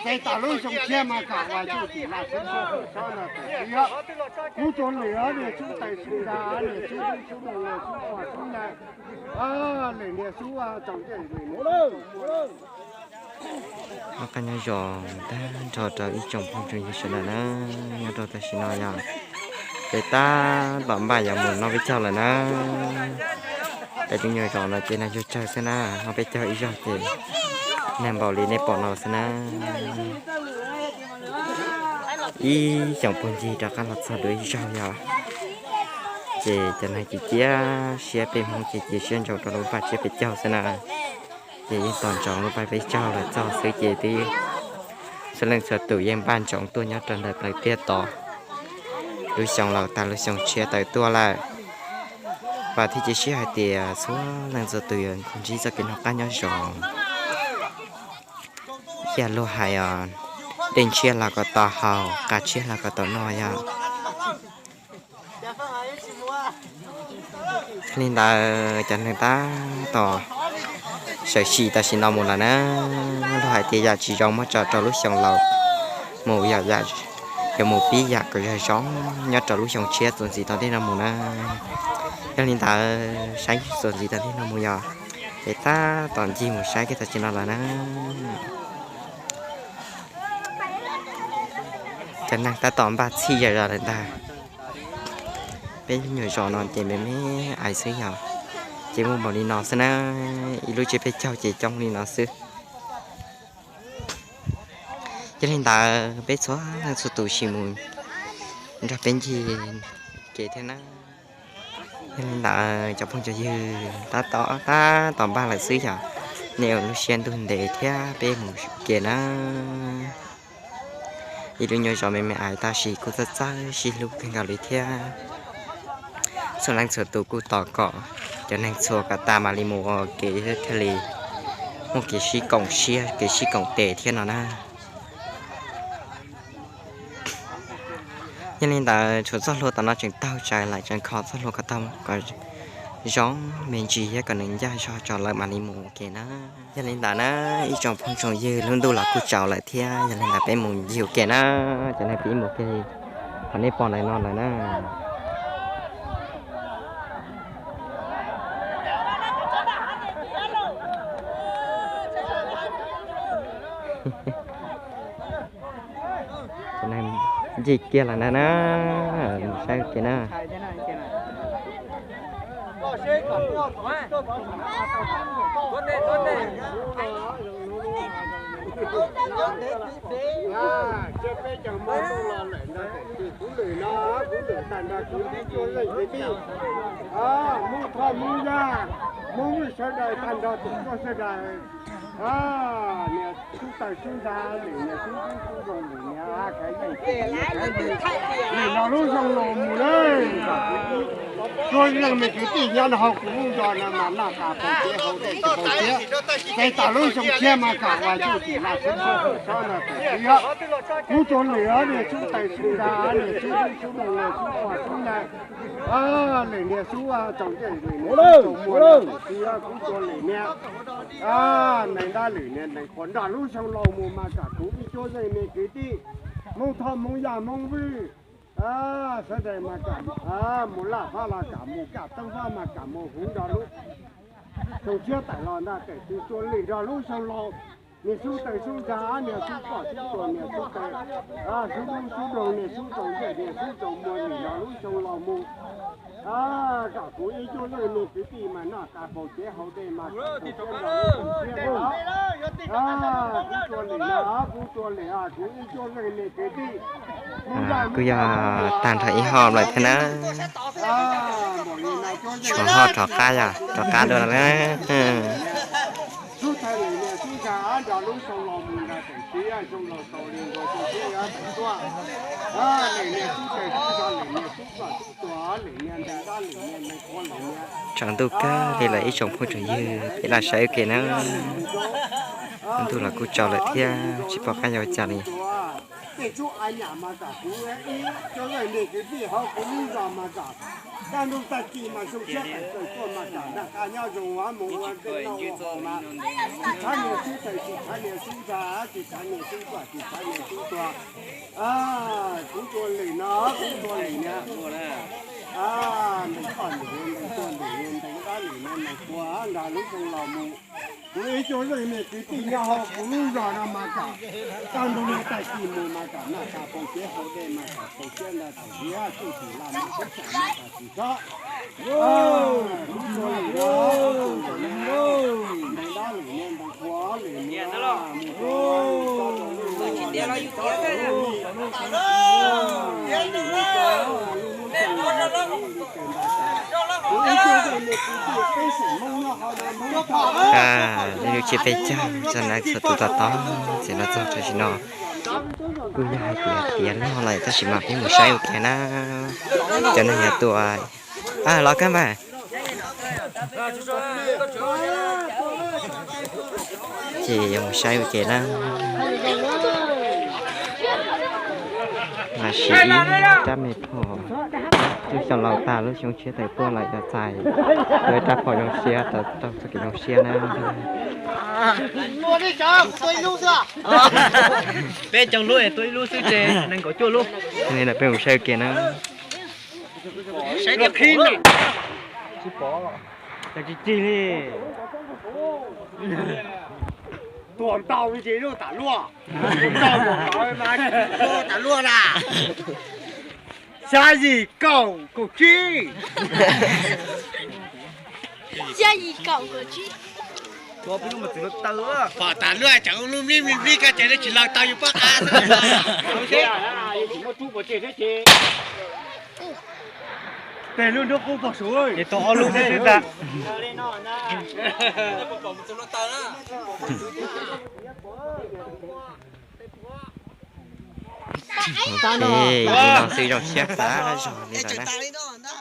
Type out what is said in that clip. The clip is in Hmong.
Ces tam lub xyoo tshiab mas kam ua cuj tim laj xub xub xub no tam sim no, kub rua lwm niag xub tais xub ntag, niag xub dub xub nug, niag xub ua xub ntag, lwm niag xub tsaus ntuj lwm niag. Noj qab nyob zoo tag nrho rau ib tsoom phooj tsoom ywg sawv daws na, nyob rau tam sim no yog peb tab tom npaj yuav mus noj peb caug lawm na. Peb tus nyuam zos no ces nag yuav tsawg xwb na, noj peb caug ib zaug ces nag npaum li nej pom no xwb na. Ib xyoos puag ncig rov qab los txog dua ib zaug yog, ces cov neeg cia cia siab, peb Hmoob ces cia siab ntsoov rau lub npaj tsiab peb caug xwb na. Ces yeej tos ntsoov lub npaj peb caug los txog xwb ces twb txhua leej txhua tus yeej npaj ntsoov tuaj nyob rau ntawm plaws tiaj tod. Lub xyoo laus tag lub xyoo tshiab tawm tuaj lawm, vam thiab cia siab hais tias txhua leej txhua tus yuav ntsib txoj kev noj qab nyob zoo, thiaj luag hais os, dej ntshiab los kom tau haus, qab tshiab los kom tau noj yog. Li ntawd cov neeg tab tom sawv tsees tam sim no mus lawm na, luag hais tias yam tsis zoo muab tso rau lub xyoo laus mus, yog yam yuav mus pib yam kom zoo zoo nyob rau lub xyoo tshiab txuas ntxiv tom ntej no mus na. Yog li ntawd saib txuas ntxiv tom ntej no mus yog, ces tab tom ncig mus saib kiag tam sim no lawm na. Cov neeg tab tom npaj txhij zom zaws lawm ntag. Peb nyuam zos no ces me me ais xwb yog, ces muaj npaum li no xwb na, ib lub tsiab peb caug ces coob li no xwb. Yog li ntawd peb txhua leej txhua tus sim mus nrog peb ncig kev thiab na. Yog li ntawd cov phooj cov ywg, tab tom, tab tom npaj lawm xwb yog, nej ua lub siab ntuj ntev thiab peb mus kev na. Ib lub nyuam zos me me ais tab sis kuj txawj txawj sib hlub kawg nkaus li thiab. Txhua leej txhua tus kuj tos kom cov neeg txhua kom tas mam li mus ua ke thiaj li muaj kev sib koom siab kev sib koom tes thiab no na. Yog li ntawd tshuav txoj hlua tom no tseem taug tsaws lawm, tseem kho txoj hlua kom taug kom zoo me ntsis thiab kom nws ncaj zog tso lawm mam li mus ua ke na. Yog li ntawd na, ib tsoom phooj tsoom ywg, lub ntuj los kuj tsaus lawm thiab, yog li ntawd peb mus ncig ua ke na. Cov neeg pib mus ua ke, qhov nej pom ntawm no lawm na. Cov neeg ncig kiag lawm ntag na, mus saib ua ke na. Kuv lwm no, kuv lwm tag nrho kuv ib cuab leej kwv tij, Hmoob Thoj Hmoob Yaj, Hmoob Vwj sawv daws tag nrho tus tuaj sawv daws. Niag xub taws xub ntag lwm niag xub dub xub nug lwm niag khav yeej lwm no lub xyoo laus mus lawm. Tsuas leej me kwv tij nyob rau hauv kuv lub zos no mas noj tas paus tiav haus dej tsis paus tiav. Ces tam lub xyoo tshiab mas kam ua cuj tim laj xub xub xub no tam sim no. Kuv tsuas lwm niag xub taws xub ntag, niag xub dub xub nug, niag xub ua xub ntag, lwm niag xub tsaus ntuj lwm niag xub tsaus muag tam sim no. Kuv tsuas lwm niag nees ntab lwm niag nees qhuav nrog lub xyoo laus mus mas kam kuv ib cuab leej me kwv tij Hmoob Thoj Hmoob Yaj Hmoob Vwj sawv daws mas kam mus laj fab los kam mus, kam toob fab mas kam mus huv nrog lub xyoo tshiab tawm los ntag. Tam sim no tsuas lwm nrog lub xyoo laus, niag xub taws xub ntag, niag xub pom xub tuam, niag xub taws xub dub xub nug, niag xub tsaus ntuj niag xub tsaus muag lwm nrog lub xyoo laus mus. Kam kuv ib cuab leej me kwv tij mas noj tas paus tiav haus dej mas kuv tsuas lwm, kuv tsuas lwm, kuv ib cuab leej me kwv tij. Kuj yog tag nrho ib hom lawm thiab na. Tshuav hom rov qab, yog rov qab dua na. Xub taws lwm niag xub ntag nrog lub xyoo laus mus ntag, tam sim no xyoo laus tsaus li nkaus xyoo tshiab yuav tawm tuaj. Lwm niag xub taws xub ntag lwm niag xub pom xub tuam lwm niag nees ntab lwm niag nees qhuav lwm niag. Tsaus ntuj kawg li lawm ib tsoom phooj tsoom ywg, peb lam saib ua ke na. Ntuj los kuj tsaus lawm thiab tsis pom qab yuav ua cas li. Tej tsub a nyam mas kam kuv ib cuab leej me kwv tij hauv kuv lub zos mas kam Tag nrho tag kis mas zoo siab tawm tuaj mas kam naj qab nyob zoo mus ua dej noj ua haus mas, tsis tshav nias sib tawm, tsis tshav nias sib ntsa, tsis tshav nias sib tuaj, tsis tshav nias sib tuag. Kuv tua lwm no, kuv tua lwm niag, ntees poj niam, ntees tua lwm, ntees dab lwm no, ntees tua nrog lub xyoo los mus. Kuv ib co leej niam kwv tij nyob hauv kuv lub zos no mas kam, tag nrho tag kis mus mas kam naj qab, pau kev haus dej mas kam pau kev ntag, thaum tias txuj tim laj mas tub tsam mas kam tsis txhob. Kuv tua lwm no, kuv tua lwm no, ntees dab lwm no, ntees tua lwm no, mus tua lwm no, Leej twg tsis pes tsawg, txog na txhua tus tos tos txiv no txog tam sim no. Kuj yog hais tias tiav log lawm tab sis mas peb mus saib ua ke na. Cov neeg yav tua, los kab npawg. Ces yog mus saib ua ke na. Mas siv ib rab me phom, lub xyoo laus tag lub xyoo tshiab tawm tuaj lawm yog txais tau ib rab phom zoo siab, tau txoj kev zoo siab na. Peb coob lub es tua ib lub xwb ces nees nkaum cuaj lub. Peb mus saib ua ke na. Tsis pom, cas tsis cig li. Tuag ntau me ntsis lub tas luaj. Tas luaj na. Xya yim kaum kaum tsib. Xya yim kaum kaum tsib. Pom tas luaj, tseem lub mlib mlib mlib kab ces tsis laws tau yus pob qa xwb. Tes lub nruab qub pog su, ces tau ob lub xwb xwb ntag. Ib no xwb zoo siab tag zog li lawm na.